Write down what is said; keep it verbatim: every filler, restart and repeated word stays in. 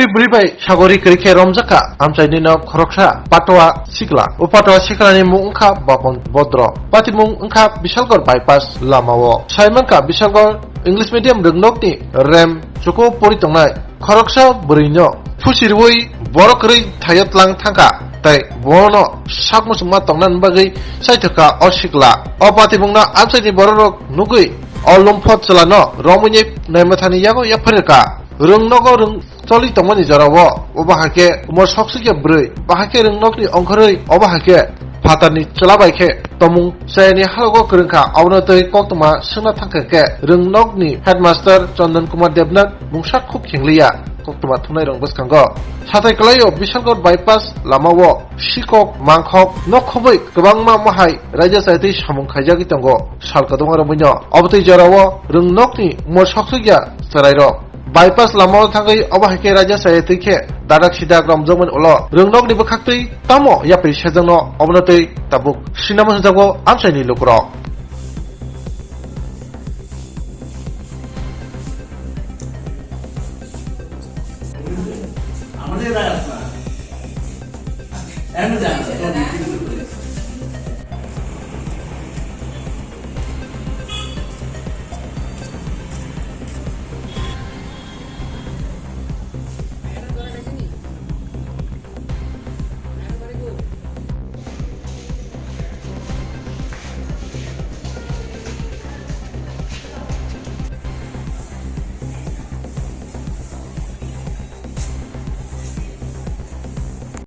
Bwrwi bai sagori kwrwi khe romjak kha amchaini nok khoroksa Patwa Sikla. O Patwa Sikla ni mung wngkha Bapon Bodro. Patimung wngkha Bishalgarh bypass lama o. Saimankha Bishalgarh English medium rwngnokni rem chuko pori tongnai khoroksa bwrwino phusi rwui borok kwrwi thaio tlang thangkha tei bono sak muchungma tongnani bagwi chaithokha o sikla. O patimungno amchaini bororok nugwi o lumphot chwlano romwini naimathani yago yapharikha. Rwngnogo rwng choli tongmani jorao obo hai khe umor soksukya bwrwi, bahai khe rwngnokni ongkhorwi obo hai khe phatarni chwla bai khe tomung chayani halogo kwrwngkha, abono twi koktwma swngna thangkha khe rwngnokni headmaster Chandan Kumar Debnath mungsa khuk khingliya koktwma thumnairok bwskango. Satai kwlaio Bishalgarh bypass lamao sikok mangkhok nok khobwi kwbangma mohai raida chaitwi samung khaijagwi tongo sal kwdwma romwino. Obo twi jorao rwngnokni umor soksukya chwrairok. Bypass lamao thangwi obo hai khe raida chaya twi khe dadak sidak romjakmani ulo rwngnokni bwkhaktwi tamo yapri sejakno obono twi tabuk sinama hwnjago amchaini lukurok.